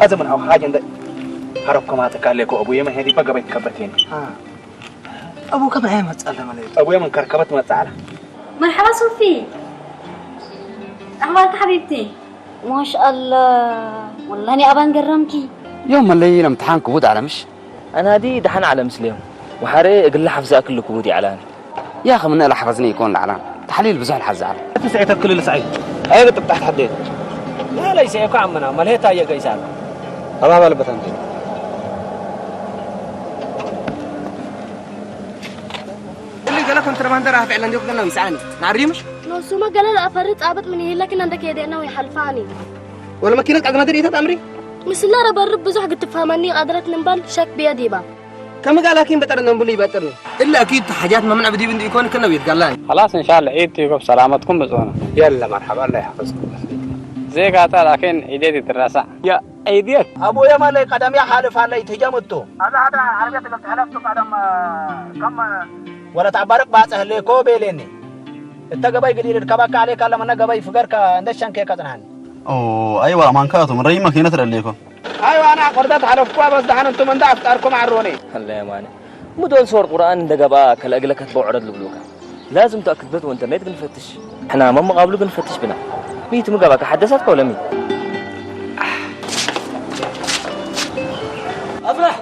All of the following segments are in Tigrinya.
ኣዘ ምን ኣው ሓጀ እንደ ሃረብ ከማተ ካለ ኮ ኣቡየ መሄዲ በገበይ ከበቴን። ኣቡ ከመ ኣይ መጻለ ማለት? ኣቡየ ምን ከርከበት መጻለ። مرحبا صوفي. أخبارك حبيبتي؟ ما شاء الله. والله أني أبان قرمكي. يوم اللي لم تحان كبود على مش. ኣናዲ ደሓን ዓለም ስሌም ወሓረ እግላ ሓፍዛ ክልኩ ውዲ ዓላን። يا أخي من إلى حفظني يكون العلام. تحليل بزح الحزعل. تسعي تكل لسعي. أي قطب تحت حديد. لا ليس يكو عمنا ملهيتا يقيسان. أما بالبتان دي. اللي قال لكم ترى ما ندرها فعلا ديوك قلنا يسعاني. نعريمش؟ ንሱማ ገለ ዝኣፈርጥ ኣበጥ ምን ይህለክን እንደ ከየደና ወይ ሓልፋኒ። ወለ መኪና ቃል ናደር ይታት ኣምሪ? ምስላ ረበርብ ብዙሕ ክትፋመኒ ቃድረት ንምባል ሸክ ብየዲባ። ከም ጋላኪን በጠር ነንብሉ ይበጥርኒ። እላ ኣኪድ ሓጃት መምንዕ ብዲብ እንዲ ይኮን ክነው ይትጋላኒ። خلاص إن شاء الله عيد تيجو بسلامتكم بزونا. يلا مرحبا الله يحفظكم. زي قاطع لكن عيدي تترسع. يا عيدي. ኣቦየ ማለይ ቀደም ያ ሓልፍ ኣለይ ትጀምቶ። ኣዛ ሓደ ዓረብያ ትገብት ሕለፍቱ ቀደም ከም ወለት ኣባርቅ ባጽሕ ለኮ ቤሌኒ። እተ ገባይ ግዲድ እድከባካ ዓሌካ ኣለመና ገባይ ፍገርካ እንደ ሸንኬካ ጽንሃኒ። ኦ፣ ኣይዋ፣ ማንካቱ፣ ምን ረይመ ኬነ ትደሌኮ። ኣይዋ፣ ኣና ቆርዳት ሓለፍኳ፣ በስ ደሓን እንቱም እንዳ ኣፍጣርኩም ዓሮኔ። ኣለ የማነ። ምዶን ሶር ቁርኣን እንደ ገባ ከለ እግለ ከትበ ዑረድ ልብሉካ። ላዝም ተኣክድበት ወንተርኔት ግንፈትሽ። ሕና መመቃብሉ ግንፈትሽ ብና። ሚት ምገባ ከሓደሳት ከውለሚ። ኣፍራህ!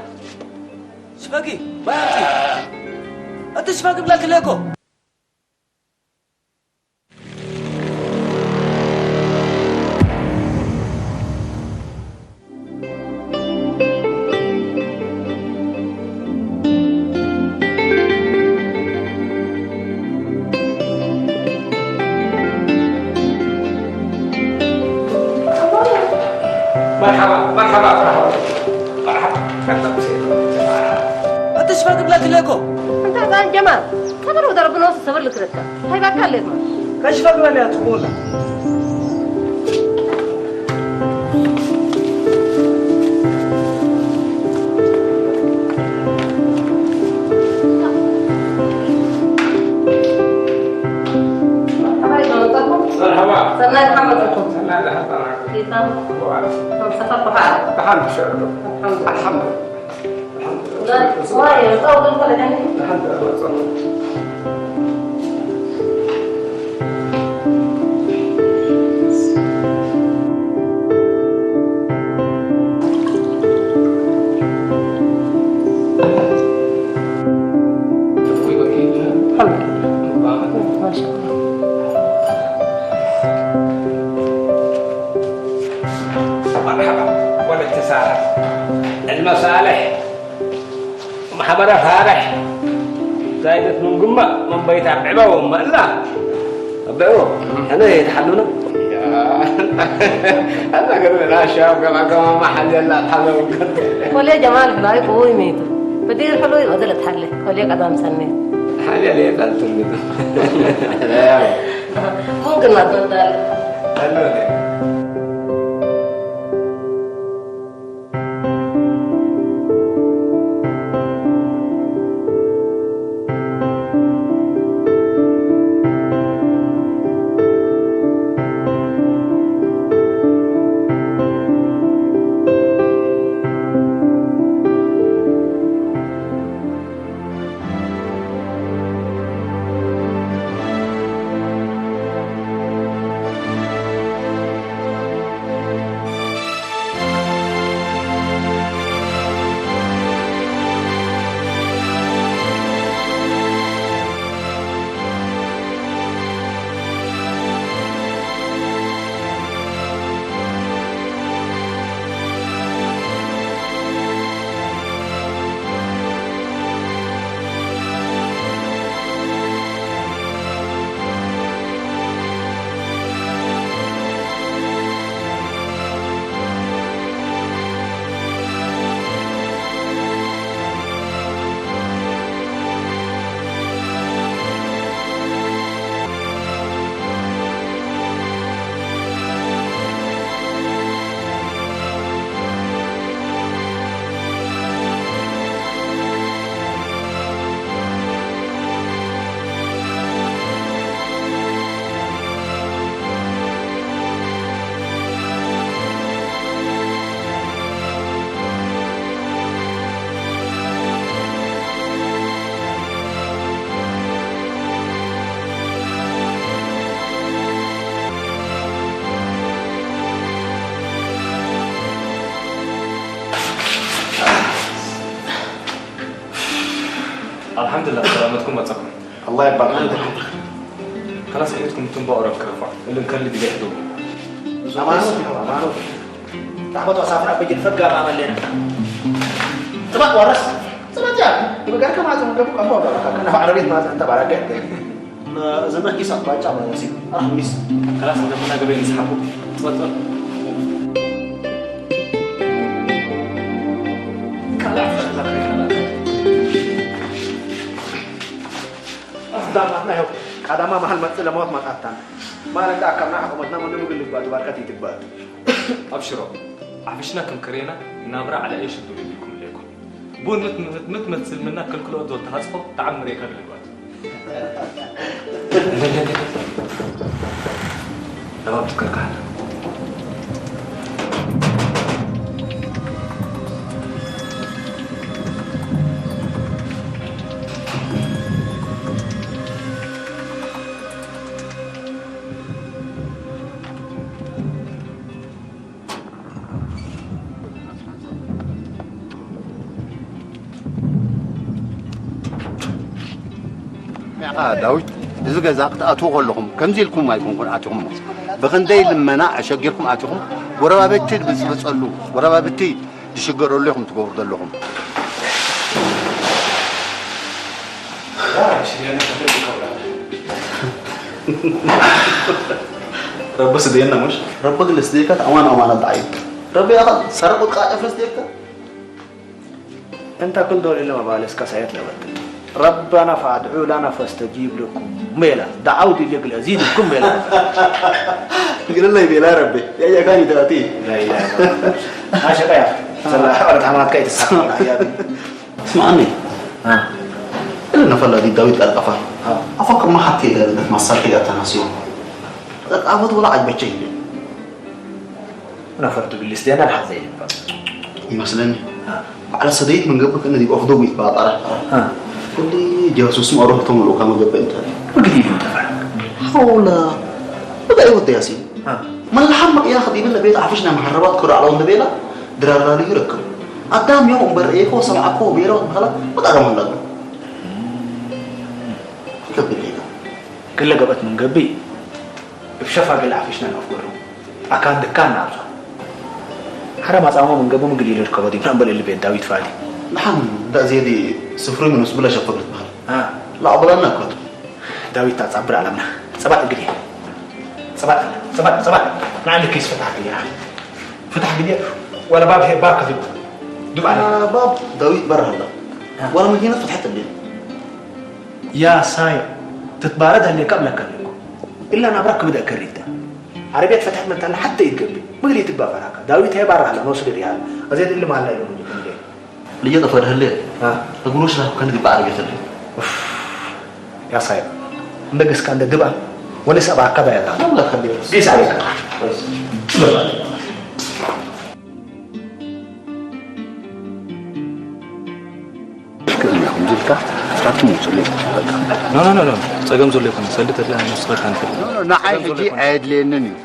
ሽፈጊ! ማይ ኣምጺ! እቲ ሽፈጊ ብላ ክለኮ! مرحبا، مرحبا، مرحبا. مرحبا. أنت شفاك بلاك ليكو؟ أنت زين جمال. صبر ودرب نص صبر لك ركا. هاي بقى ليكو. كشفك بلاك يا تقول. مرحبا. ሰናይ መሓመድ ኣኩም። ሰናይ ለሓጣና። ጌታም። ወዓል። ከም ሰፈር ብሓር። ብሓር ብሸዕሩ። ኣልሓምዱሊላህ። ኣልሓምዱሊላህ። ዋይ፣ ጸው ግን ፈለገኒ። ኣልሓምዱሊላህ። الحمد لله. ما شاء الله. مرحبا ولد تسارع المصالح. محمد فارح زايدة من قمة من بيت عبعبة وأم الله. أبعو أنا يتحلونا. أنا قلت لا شاب كما كما ما حد يلا تحلو. ولي جمال بلاي قوي ميتو. بدير حلو يبدل تحلي. ولي قدام سنة. حالي عليه قال تلميذ. لا يا. ممكن ما تقول ذلك. حلو ليه. ኣልሓምዱሊላህ ብሰላመትኩም መጻኹም። ኣላህ ይባርክ። ከላስ ከይድኩም እቱም በቕሮም ክርፋዕ እልን ከሊ ድቤሕዱ። ኣማኖት እዩ፣ ኣማኖት። ታዕበቶ ሳፍራ በጅል ፈጋ ማመለና። ጽባጥ ወረስ። ጽባጥ ያ። ብጋር ከማጽ ገቡ ቀፎ ገባ። ከና ዓረቤት ማጽ እንተ ባራገ። እዘና ኪሳ ባጫ ማለት ኣኽሚስ። ከላስ እንደምና ገበይ ንስሓቡ። ጽባጥ ጽባጥ። ዳማትና ይኸው ቀዳማ መሃል መጽእ ለማወት ማጣታን ማለት ኣካልና ዓቕመትና ምንም ግልባቱ ባርካት ይትባል። ኣብሽሮ፣ ዓፍሽና ከም ከሬና ናብራ ዓለ ኣይሽብር ይብልኩም ኣለኩም። ቡን ምት ምት ምት መት ስልምና ክልክሎ ዶ ተሃጽፎ ተዓምሬካ ግልባቱ። ለባብ ትከርካሓለ። ዳዊት፣ እዚ ገዛ ክትኣትዉ ከለኹም ከምዚ ኢልኩም ኣይኮንኩን ኣቲኹሞ። ብኽንደይ ልመና ኣሸጊርኩም ኣቲኹም፣ ጎረባብቲ ድብጽብጸሉ፣ ጎረባብቲ ዝሽገረሉ ኢኹም ትገብሩ ዘለኹም። ረቢ ስደየና፣ ሙሽ? ረቢ ግን ስደየካ፣ ኣማን ኣማን ኣጣዓዩ። ረቢ ያኻ ሰረቁት ቃጨፍ ስደየካ። أنت كل دول إلا ما بالس كسيت لبت. ربنا فادعوا لنا فاستجيب لكم. ميلا، دعوت لك العزيز كم ميلا. قال الله يبي لا ربي. يا، يا كان يتاتي. لا إله إلا الله. ما شاء الله. صلى الله عليه وسلم. يا أبي. اسمعني. ها. إلا نفر الذي داوود قال قفا. ها. أفكر ما حتى إذا بدك ما صار كذا تناسيون. قد أفضل ولا عجبك شيء. نفرت بالليستين الحظ ይመስለኒ። ባዕላ ሰደይት መንገቢ ከነ ዲብ ኣፍዶ ዊት ባጣራ። ኩሉ ጃሱስ ማሮ ተምሉ ከመ ገበ እንተ። ምግዲ ይሉ ተፈራ። ሐውላ። በቃ ይወደ ያሲ። መላሓም መቅያ ከዲብል ለቤት ዓፍሽ ናይ መሐረባት ክራዕሎ እንደ ቤላ ድራራሉ ይረክብ። ኣዳም ዮም እምበር ኤኮ ሰብዓኮ ቤሎ በላ በጣም አላሉ። ይከብድ ይከብድ። ክለ ገበት መንገቢ እብ ሸፋግል ዓፊሽና ንኣፍገሩ ኣካን ድካን ናብዛ። ሓረ ማጻሞ መንገቡ ምግል ኢሉ ርከቦ ዲብና እምበል እሊ ቤት ዳዊት ፋሊ። ንሓን እንዳ ዜዲ ስፍሪ ምኑስ ብለ ሸፈግል ትበሃል። አ። ላዕብላና እኳ። ዳዊት ታጻብር ኣላምና። ጸባጥ እግል እየ። ጸባጥ፣ ጸባጥ፣ ጸባጥ። ንዓሊ ኪስ ፍታሕ ግዲ። ፍታሕ ግዲ። ወላ ባብ ሄ ባብ ከፊት። ዱብ ኣለ። አ፣ ባብ ዳዊት በርሃላ። አ። ወላ መኪና ፍትሐት እንዴ? يا سايق، تتبارد هاللي قبلك اللي. إلا أنا أبرك بدأ كريتا. عربية فتحت من تلا حتى يتقبل. مقلي تبا فراكا. داوي تهي برا هلا نوصل ريال. أزيد اللي ما هلا يوم يجي. ليا تفرح الليل. ها. تقولوش له كان دي بعربية الليل. أوف. يا سايق. عندك إسكان ده دبا. ولا سبع كذا يا لا، لا، خليه. قيس عليك. كويس. ቅድሚኹም ኢልካ ካብቲ ምውፅእ ለይ ትፈልጥ። ኖ፣ ኖ፣ ኖ፣ ኖ። ጸገም ዘሎ ይኮነ። ሰልዲ ተድላ ንስኻ ንፈልጥ። ኖ፣ ኖ፣ ንዓይ ጸገም ዘሎ ሕጂ ይኮነ። ኣየድልየንን እዩ።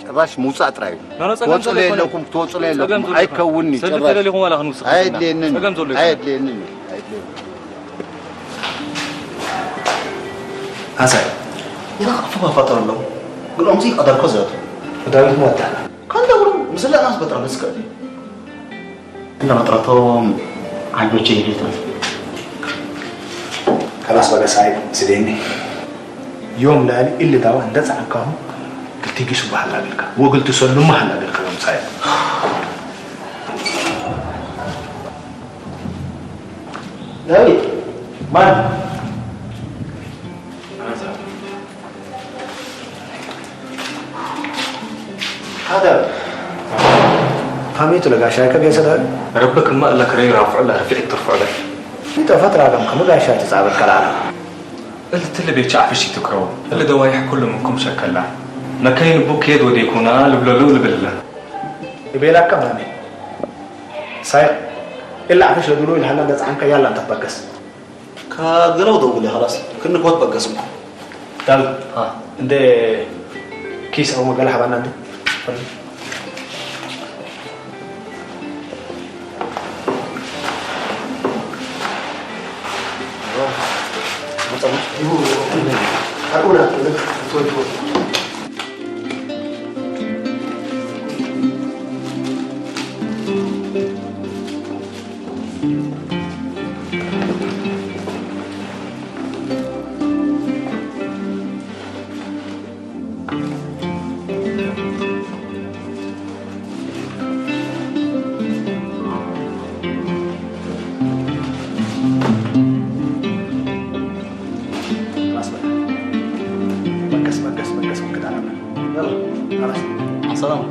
ጭራሽ ምውፃእ ጥራይ እዩ። ኖ፣ ኖ፣ ጸገም ዘሎ ትወፅሉ ይኮነ። የለኩም፣ ትወፅሉ ጸገም የለኩም። ዘሎ ይኮነ። ኣይከውንኒ ሰልዲ ጭራሽ። ተደሊኹም ዋላ ክንውስኽ ኣየድልየንን እዩ። ጸገም ዘሎ ይኮነ። ኣየድልየንን እዩ። ኣየድልየንን እዩ። ኣሳይ። ይኸፍ ማፋጠር ኣለዉ። ግን ኦምዚ ቀደርኮ ዘቱ። ዳዊት ሞታ። ከንደውሩ ምስለ ናስ በጥራ መስከ። እንደ መጥረቶም አጆቼ ይሉት ነው። ከላስ በገሳይ ስደኒ። ዮም ላሊ እሊ ዳዋ እንደ ጻንካሁ ግልቲ ጊሱ ባህላ ቢልካ ወግልቲ ሰሉ መሃላ ቢልካ ዮም ሳይ። ዳዊት ማን? هذا. فهمت لك عشان كيف يصير؟ ربك ما قال لك ري رافع له رفيع ترفع له. انت فترة كم كم قاعد شاي تصعب الكلام. اللي تلي بيتشعفش تكرو. اللي دوايح كل منكم شكلها. ما كاين بوك يد وديكونا لبلولو لبلله. يبي لك كم هني. ሳይቕ፣ እላ ዓፈሽ ለዱሉ ኢልሃላ እንደ ጸዓንካ ያላ እንተ ትበገስ። ከገለው ደውል ኸላስ ክንኮት በገስም። ዳዊት፣ አ። እንደ ኪስ አው መገላ ሀባና እንደ። خلاص بقى. በገስ በገስ በገስ ወክዳ ነበር። يلا خلاص. السلام.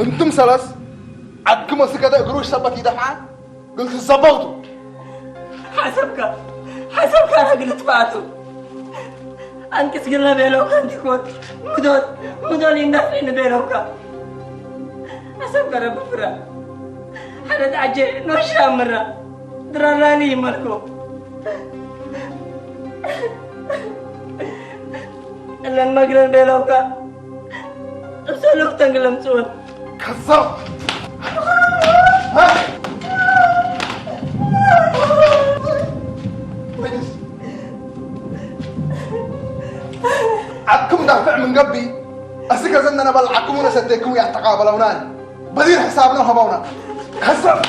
እንቱም ሰለስ ዓድኩም ኣስገደ እግሩ ሸበት ይደፍዓ ግን ትዘበውቱ ሓሰብካ ሓሰብካ ረግል ትፋቱ ኣንቅስ ግለ ቤለውካ እንዲኮን ምዶል ምዶል ይንዳፍዒ ንቤለውካ ሓሰብካ ረቢ ፍራ ሓደ ጣጀ ኖሻ ምራ ድራራኒ ይመልኮ እለን መግረን ቤለውካ እብሰሉክ ተንግለም ጽወን ከዛብ ዓኩም ዳፍዕ ምን ገቢ እስከ ዘነነበል ዓኩም ነሰደኩም ያተቃበለውና በዲር ሕሳብና ሀባውና ከዛብ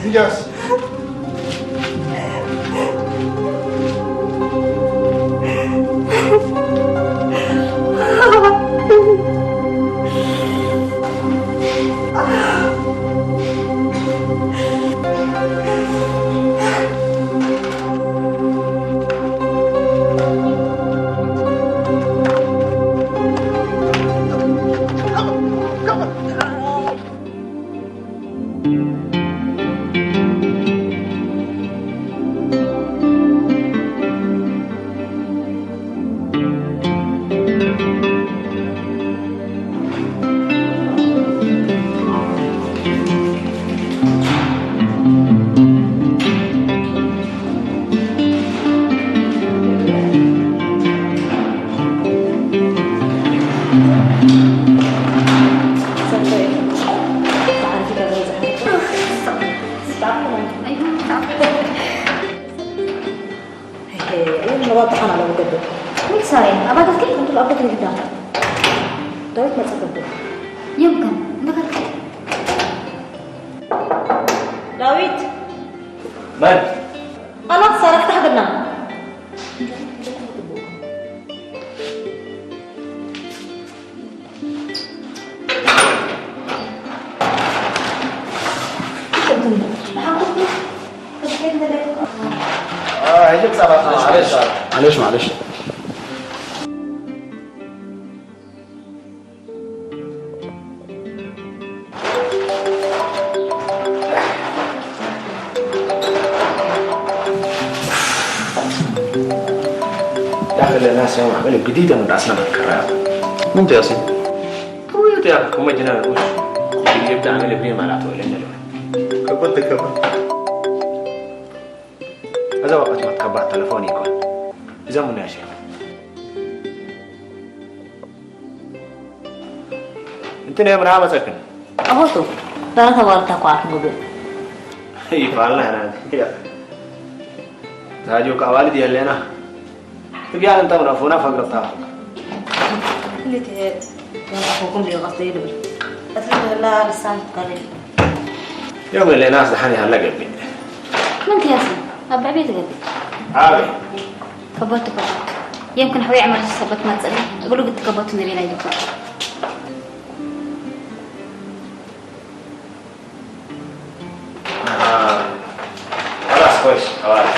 ንገስ መባጥሓን ኣለዎ ገብል። ምልሳይ ኣባትኪ ከምቲ ኣቦት ይግዳ። ዳዊት መጸ ገብል። የምከን እንደከልከ ዳዊት መን ኣላት ሰረፍታ ግና معلش معلش. داخل الناس يوم عمل جديدة من أصلا بتكرر. ممتاز. طويل يا أخي، هم جنان وش؟ يبدأ عمل ابني ما لا تقول لنا. كبرت كبرت. هذا وقت ما تكبر تلفوني يكون. إذا مناشي. أنت نعم رامسكن. ኣሆቱ ዳራ ተባረታ ኳ ክንግብ ይባልና ና ታጆ ቃዋልድ የለና ትቢያን እንተም ረፉና ፈግረታ لتهت ينقفكم لغصة يدبر أتلو لا لسان تقلل يوم اللي ناس دحاني هلا قبل من تياسي أبع بيت قبل عابي ከበቱ ከበቱ የምክን ሕወይ ዕመር ዝሰበት መጸሊ እግሉ ግት ከበቱ ንቤላ ይልኩ خلاص كويس خلاص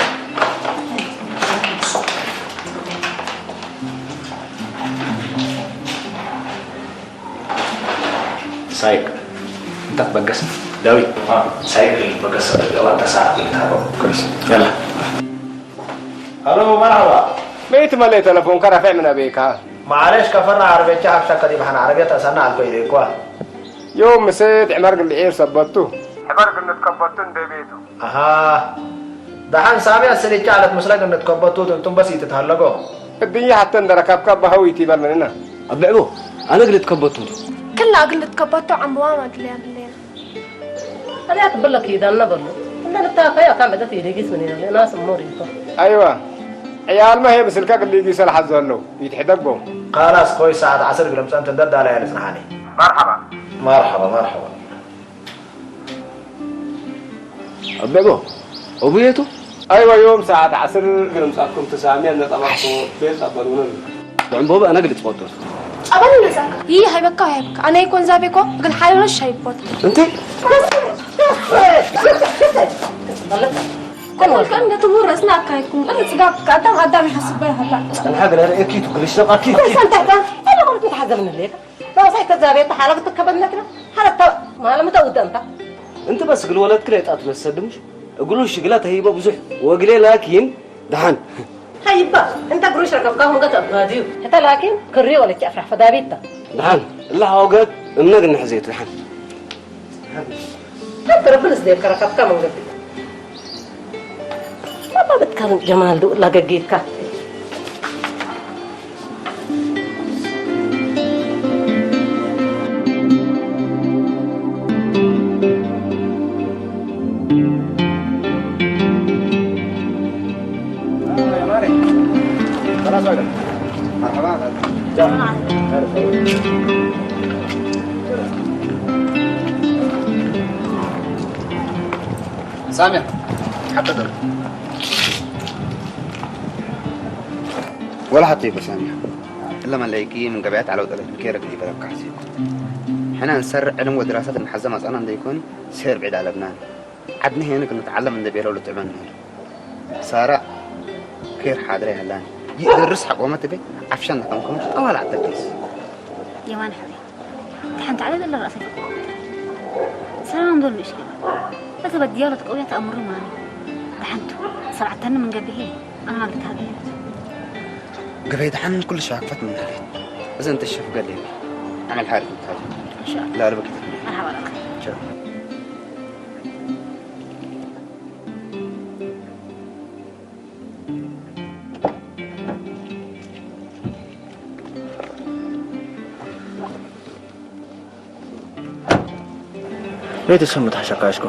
ሳይቅ እንተ በገስ ዳዊት ሳይቅ በገስ ገባ ተሳራ ይታሮ። ያላ هلو مرحبا. መይት መለይ ተለፎንካ ረፊዕ ምን ኣበይካ? معليش كفرنا عربية حبشة كدي بحنا عربية تسنى على الكويري كوا. ዮም ምሰት ዕመር ግልኤር ሰበቱ። ዕመር ግንት ከበቱ እንደ ቤቱ። أها. دحان سامي السلي جعلت مسلق إن تكبتو تنتم بس يتتهلقو. እድኛ ሓተ እንደረካብካ ባህው ይትበል መንና። ኣበዕቦ ኣነ ግልት ከበቱ ዶ። ክላ ግልት ከበቱ ዓምብዋ ማግልያ ብሌና። أنا أقبل لك إذا النبل. إن أنا تاخي أكان بدت يدقيس من هنا ناس موريتو. ኣይዋ ዕያልማ ሄ ብስልካ ግልጊሰ ልሓዞ ኣለዉ ይትሕደጎ። خلاص خوي ساعة عصر قلم سنت ندد على يلس نحاني. مرحبا. مرحبا مرحبا. ኣበቦ ኦቡየቱ ኣይዋ ዮም ሰዓት ዓስር ግርምጻኩም ተሳሚያ ነጠባኮ ቤት ኣበሉንን። ብዕምቦ ኣነ ግልጽ ቆጦ ጸበል ይነሳካ ይህ ሃይበካ ሃይበካ ኣነ ይኮን ዛቤኮ ግን ሓይሎሽ ሃይቦት እንት كل كان ده تمر أثناء كايكم أنا تجاب كأدم أدم يحسب بها هلا ጸንሓ ገለ ርእኪቱ ግልሽ ነቃኪ كل سنة تحت أنا قلت تحزمني ليك لو سايت الزابية تحالك تكبر نكرة هلا تو ما لم تود أنت انت بس قل ولدك ليت اتمسد مش قلو الشقلات هيبه بزح وقلي لكن دحان هيبه انت قروش ركبكاهم قد اباديو حتى لكن كري ولا تفرح فدابيتا دحان الله اوقات امنق نحزيت دحان حتى ربنا سديك ركبكا من قبل ما بتكلم جمال دو لا ققيتك سامع حتى درب ولا حتى يبقى سامع إلا ما لقي من قبيعة على وطلع كيرك اللي بلبك حسيب حنا نسرع علم ودراسات نحزم أصلا عندي يكون سير بعيد على لبنان عدنا هنا كنا نتعلم من دبيرة ولا تعبان سارة كير حاضرة هلان يدرس حق وما تبي عفشان نقوم كمان أول عتبيس يمان حبي ሓንቲ ዓለ ዘለ ራእሰ ሰላም ዶል ምሽኪ እተ በዲያሎ ተቀውያ ተኣምሩ ማኒ ብሓንቱ ሰብዓተኒ ምን ገብሄ ኣና ልትሃገ قبيت عن كل شاكفت من هليت إذا أنت الشيف قال لي عمل حالك متهاجم إن شاء الله لا ربك مرحبا لك ቤተሰብ ምትሓሸካ ኣሽኮ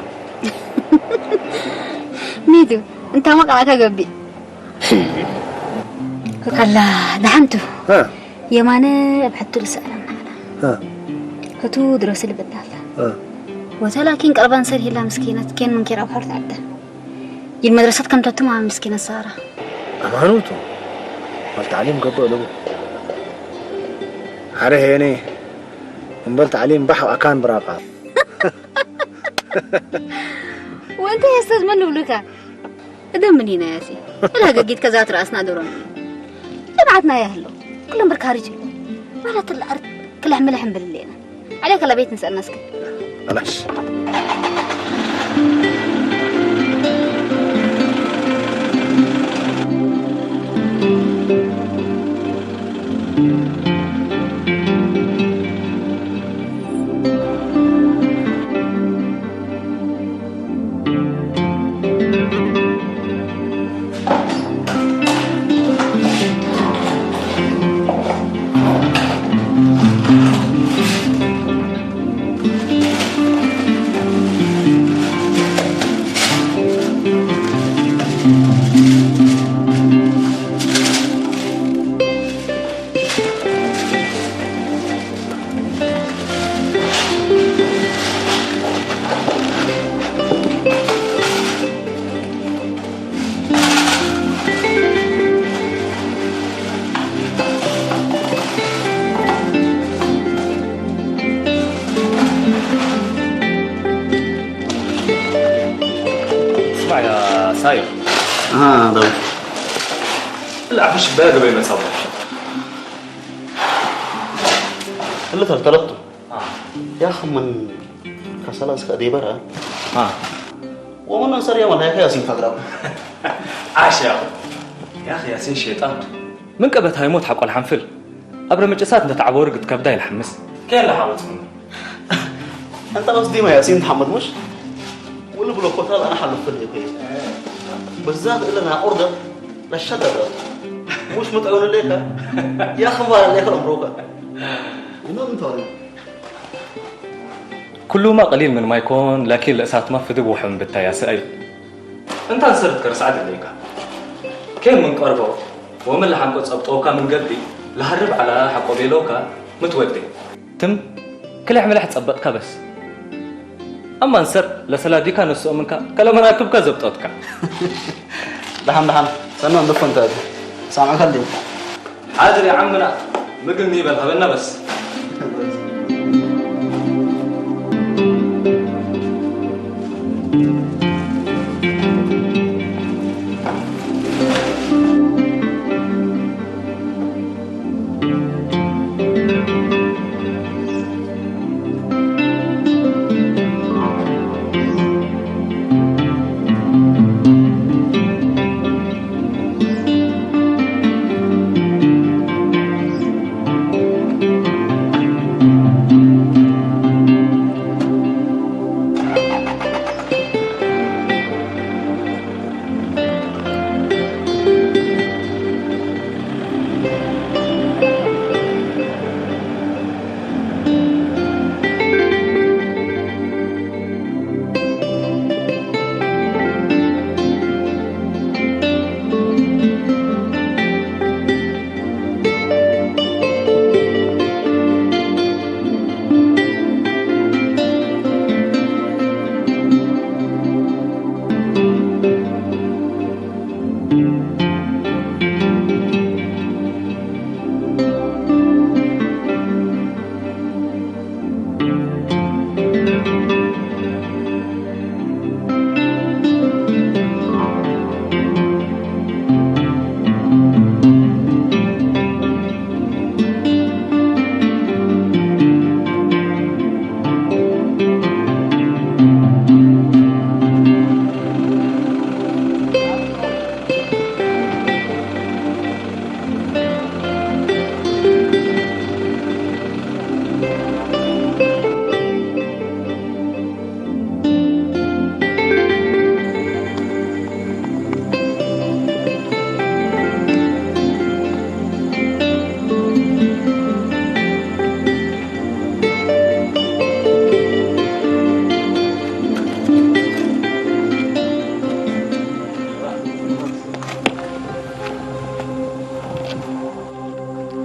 ሚቱ እንታ መቃላታ ገቢ ከላ ደሓንቱ የማነ ኣብ ሕቱ ልስኣላ ናዓላ እቱ ድረስ ልበዳላ ወተላኪን ቀልባን ሰር ሂላ ምስኪነት ኬን ምንኬር ኣብ ሕርት ዓደ ይል መድረሰት ከምተቱ ማመ ምስኪነት ሳራ ኣማኑቱ ወልተዓሊም ገበእ ለቡ ሓደ ሄኔ እምበል ተዓሊም ባሕ ኣካን ብራቃ ወንተ የስተዝ መን ንብሉካ እደ ምን ኢና ያሲ እላ ገጊት ከዛት ራእስና ዶሮም ልብዓትና ያህሎ ኩሎም ብርካሪጅ ማለት ልዓር ክልሕ ምልሕ ንብል ሌና عليك لا بيت نسأل نسكت خلاص اسمع يا ساير. اه داوود. العب مش باقي بين صبر. اللي تلتلطه. يا أخي من كسل أسكت دي برا. ها. ومن أنصر يا ملاك ياسين فقرا. عاش يا أخي. يا أخي ياسين شيطان. من ቀበት ሃይሞት ሓቆል ሓንፍል ኣብረ ምጭሳት እንተ ተዓበሩ ግት ከብዳ ይልሓምስ። ከየለ ሓወት ምን? أنت قصدي ما ياسين محمد مش? ولا بلو كوتا أنا حلف في اليوكي. بس ذاك إلا أنا أوردر للشدة. مش متعون ليك. يا أخي ما عليك أمروك. إنه أنت هذا. ኩሉማ ቀሊል ምን ማይኮን ላኪን ለእሳትማ ፍድብ ውሕም ብታያ ስአይ። እንታ እንሰርት ከርስ ዓድ ለይካ። ኬን ምን ቀርቦ ወምን ለሓንቆ ጸብጦካ ምን ገብዲ ለሃርብ ዓላ ሓቆ ቤሎካ ምትወዴ። ትም ክልሕ ምልሕ ጸበጥካ በስ። ኣማ እንሰር ለሰላዲካ ነስኦ ምንካ ከለመራክብካ ዘብጦትካ። ደሓን ደሓን ሰኖ እንድፎ እንተ ሳምዕካ እንዲም። ሓድር ዓምና ምግብ ይበል ሃበና በስ።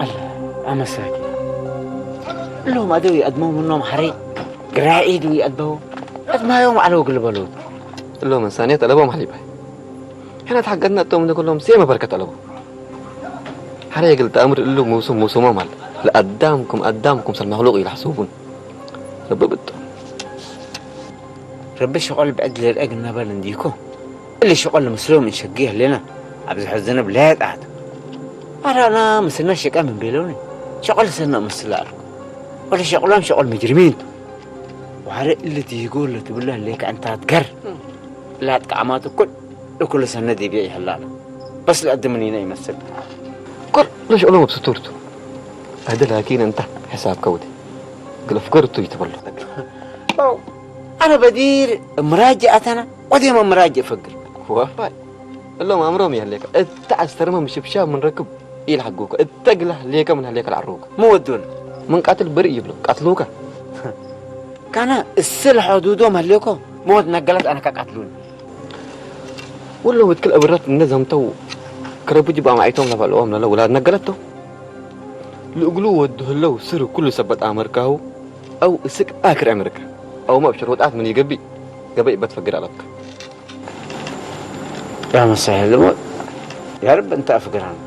ኣላ ኣመሳኪ እሎም ኣደው ይኣድመው ምኖም ሓረይ ግራዒ ድው ይኣድበው ኣድማዮም ዓለው ግልበሉ። እሎም እንሳንየት ኣለቦም ሓሊባይ ሕና ተሓገድና እቶም ንኩሎም ሴመ በርከት ኣለቦ። ሓረይ ግልጣ እምር እሉ ሙሱም ሙሱሞም ኣለ ለኣዳምኩም ኣዳምኩም ሰልማክሉቅ ይላሕሱቡን። ረቢ ብጡ ረቢ ሸቆል ብዕድ ለርአግ እናበል እንዲኮ እሊ ሸቆል ምስሎም እንሸጊ ህሌና ኣብዚ ሕዝነ ብለያጣት ኣራና ምስና ሸቃ ምን ቤለውኒ ሸቆል ሰና ምስላ ኣልኩ ወደ ሸቆሎም ሸቆል ምጅርሚን ዋረ እሊ ትይጎ ለትብላ ሌካ እንታት ገር ላጥ ቃማት እኩል እኩል ሰነ ዲብያ ይህላል በስ ለአድምኒና ይመስል ኩሉ ሸቆሎም ኣብ ስቱርቱ ኣደ ላኪን እንታ ሕሳብ ከውቲ ግለፍ ገርቱ ይትበሎ ኣነ በዲር ምራጅ ኣተና ወዴማ ምራጅ እፈግር ዋፋይ እሎም ኣምሮም የህሌካ እታ ኣስተርመ ምሽብሻብ ምንረክብ ኢልሓጉከ እተ ግላ ሌከ ምን ህሌከ ልዓሩከ ምወዱን ምንቃትል ብርኢ ይብሎ ቃትሉከ ካና እስል ሐዱዶም ህሌኮ ሞት ነገለት ኣነካ ቃትሉን ወሎ ውትክል እብረት እነዘምተው ክረብጅ ባማዒቶም ለባልኦም ለለ ውላድ ነገለቶ ልእግሉ ወዱ ህለው ስር ኩሉ ሰበት ኣመርካሁ أو اسك آخر عمرك أو ما بشر وطعت من يقبي قبي بتفقر عليك يا مسهل الموت يا رب أنت أفقران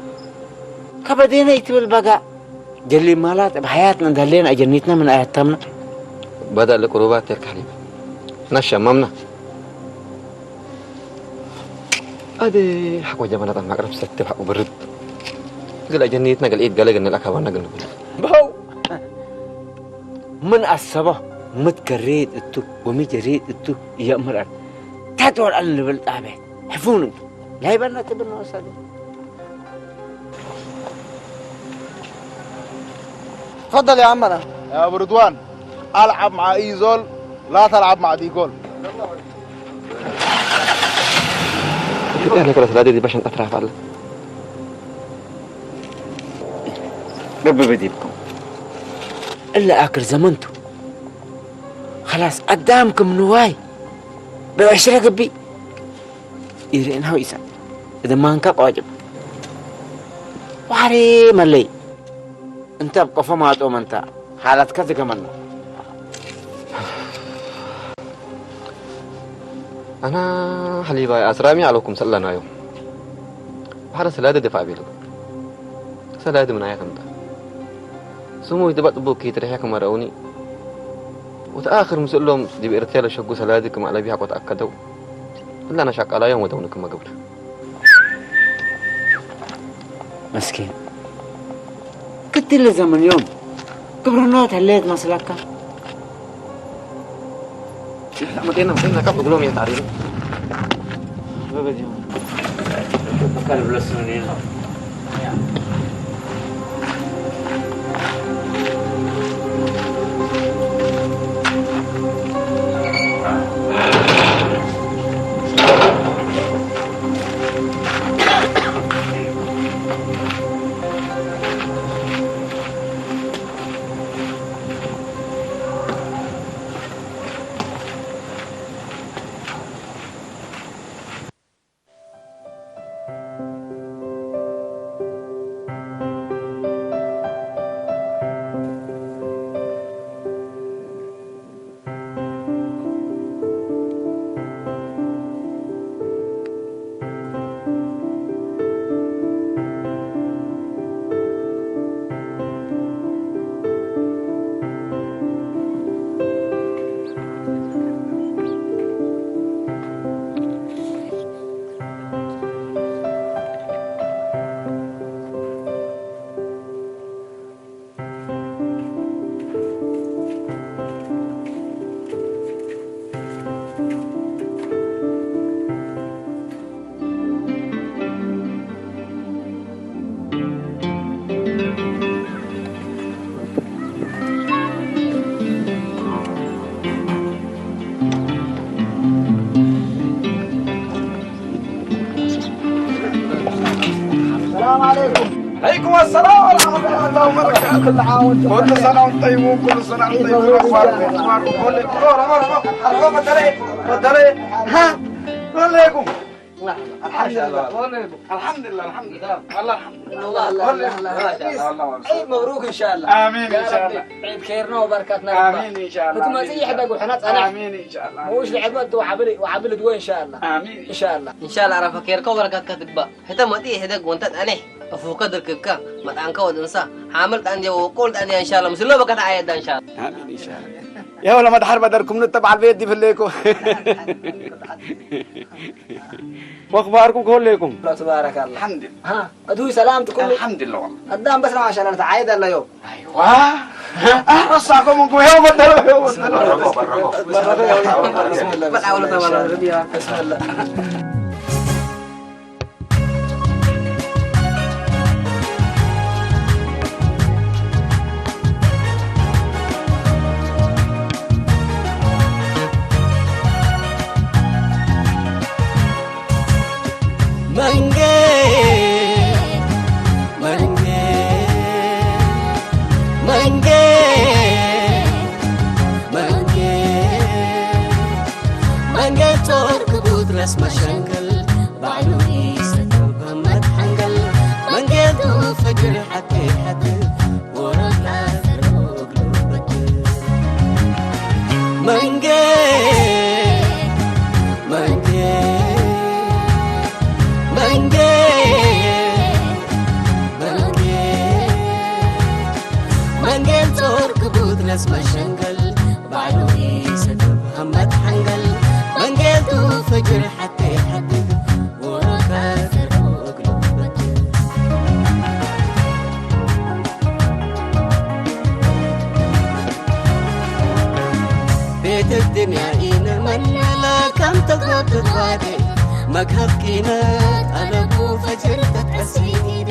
كبدينا يتبل بقى جلي مالات بحياتنا دلينا أجنيتنا من آيات تامنا بدأ لقروبات ترك حليب نشا ممنا ኣደ ሓቆ ጀበና ጣም ማቅረብ ሰትብ ሓቁ ብርድ ገለ ጀኒትና ገለ ኢድ ገለ ገነ ለኣካባና ገነ ባው من أصابه مت كريت اتو ومي جريت اتو يأمر أن تدور أن لبلد أبي حفون لا يبان لا تبن وصل. تفضل يا عمنا. يا أبو رضوان، ألعب مع إيزول، لا تلعب مع ديجول. يعني كلا سلادي دي باش نتعرف على. بب بديبكم. إلا آخر زمنتو. خلاص، قدامكم نواي. بأشرة قبي. إيرين هاو إيسا. إذا ما أنكا قاجب. وحري ملي. أنت بقفا ما تؤمن تا. حالتك تكملنا. ኣና ሓሊባይ ኣስራሚ ኣለኩም ሰለናዮ። ብሓደ ሰላዲ ደፋ ቢሉ። ሰላዲ ምናይ ከምታ። ስሙ ይትበጥ ቡኪ ትርሕያ ከመረውኒ። ወተኣኽር ምስሎም ዲብ ኤርትራ ለሸጉ ሰላዲ ክማዕለቢ ሓቆት ኣከደው። እላና ሻቃላዮም ወደውኒ ክመገብር። መስኪን ክትል ዘመን እዮም። ግብርና ተለየት መስለካ። መጤና መጤና ካብ ብግሎም እየ ታሪሩ። በበዲዮ። ካልብለስ ነው። السلام عليكم. عليكم السلام ورحمة الله وبركاته. كل عام وانتم كل سنة وانتم طيبون، كل سنة وانتم طيبون. أخباركم؟ أخباركم؟ كل، مرحبا، مرحبا، مرحبا، تفضلي، تفضلي. ها؟ السلام عليكم. الحمد لله. الحمد لله، الحمد لله. الله الحمد لله. الله الله الله. ما شاء الله، الله أكبر. عيد مبروك إن شاء الله. آمين إن شاء الله. عيد خيرنا وبركتنا. آمين إن شاء الله. حكمة آمين إن شاء الله. إيه حبك وحنا تسألها. آمين إن شاء الله. موش لعبة وعبل، وعبل دوا إن شاء الله. آمين. إن شاء الله. إن شاء الله عرفة خيرك وبركتك تبقى. حتى ما تيجي حدك وانت أنا. أفوك دركك. ما تانك ودنسا. حامل تاني وقول تاني إن شاء الله. مسلو بك تعيد إن شاء الله. آمين إن شاء الله. يا ولا ما تحرب دركم نتبع البيت دي في الليكو. وأخباركم كلكم؟ تبارك الله. الحمد لله. ها، أدوي سلام تكون. الحمد لله والله. قدام بس ما شاء الله تعايد الله يوم. أيوة. ها؟ أه، رصاكم منكم يوم الدلو، يوم الدلو. بسم الله. بسم الله. መንጌ፣ መንጌ፣ መንጌ፣ መንጌ፣ መንጌ ጾር ክቡት ረስ መሸንክል ባዕሉ ይሰትር በመት ሓንገል መንጌ ቱ ፈጅር ሓቂ ሓቂ መንጌ መንጌ መንጌ መንጌ መንጌ ጾር ክቡት ነስ መሸንገል ባዕሉ ይሰትብ ሃመት ሓንገል መንጌቱ ፈጅር ሓቂ ሓቂ ወሮካ ዘርኡ እግሉ በትር ድንያ ኢነ መንለ ከም ተጎብት ዋደ መግሃብ ቂመት ኣለኩ ፈጅር ተቀሲደ